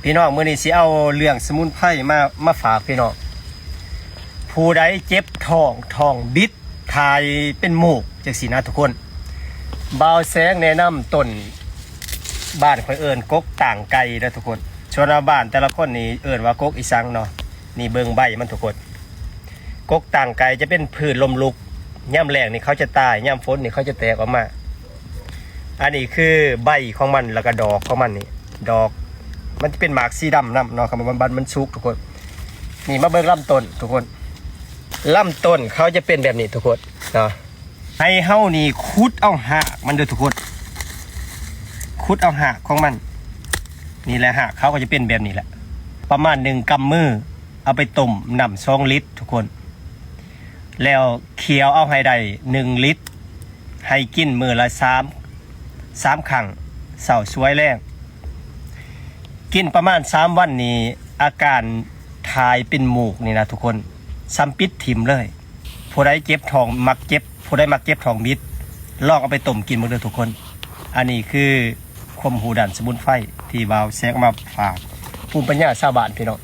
ພີ່ນ້ອງ ມື້ນີ້ຊິເອົາເລື່ອງສະໝຸນໄພມາ ມາຝາກພີ່ນ້ອງ. ຜູ້ໃດເຈັບທ້ອງ ທ້ອງບິດ ຖ່າຍເປັນມູກ ຈັ່ງຊີ້ນະທຸກຄົນ, ບ່າວແສງແນະນຳຕົ້ນ ບ້ານຂ້ອຍເອີ້ນກົກຕ່າງໄກ່ເດີທຸກຄົນ. ສ່ວນວ່າບ້ານແຕ່ລະຄົນນີ້ເອີ້ນວ່າກົກອີ່ສັງເນາະ. ນີ້ເບິ່ງໃບມັນທຸກຄົນ. ກົກຕ່າງໄກ່ຈະເປັນພືດລົ້ມລຸກ, ຍາມແລ້ງນີ້ເຂົາຈະຕາຍ, ຍາມຝົນນີ້ເຂົາຈະແຕກອອກມາ. ອັນນີ້ຄືໃບຂອງມັນ ແລ້ວກໍດອກຂອງມັນນີ້, ດອກມັນຈະເປັນໝາກສີດຳນຳເນາະ ຄັນວ່າມັນ ມັນສຸກທຸກຄົນ. ນີ້ມາເບິ່ງລຳຕົ້ນທຸກຄົນ, ລຳຕົ້ນເຂົາຈະເປັນແບບນີ້ທຸກຄົນເນາະ. ໃຫ້ເຮົານີ້ຂຸດເອົາຮາກມັນເດີທຸກຄົນ, ຂຸດເອົາຮາກຂອງມັນ. ນີ້ແຫຼະ ຮາກເຂົາກໍຈະເປັນແບບນີ້ແຫຼະ, ປະມານໜຶ່ງກຳມື. ເອົາໄປຕົ້ມນ້ຳສອງລິດທຸກຄົນ, ແລ້ວຂ້ຽວເອົາໃຫ້ໄດ້ໜຶ່ງລິດ, ໃຫ້ກິນມື້ລະສາມ ສາມຄັ້ງ ເຊົ້າສວຍແລງ. ກິນປະມານສາມວັນນີ້ ອາການຖ່າຍເປັນມູກນີ້ນະທຸກຄົນ ສ່ຳປິດຖິ້ມເລີຍ. ຜູ້ໃດເຈັບທ້ອງມັກເຈັບ ຜູ້ໃດມັກເຈັບທ້ອງບິດ ລອງເອົາໄປຕົ້ມກິນເບິ່ງເດີທຸກຄົນ. ອັນນີ້ຄືຄວາມຮູ້ດ້ານສະໝຸນໄພທີ່ບ່າວແສງເອົາມາຝາກ ພູມປັນຍາຊາວບ້ານພີ່ນ້ອງ.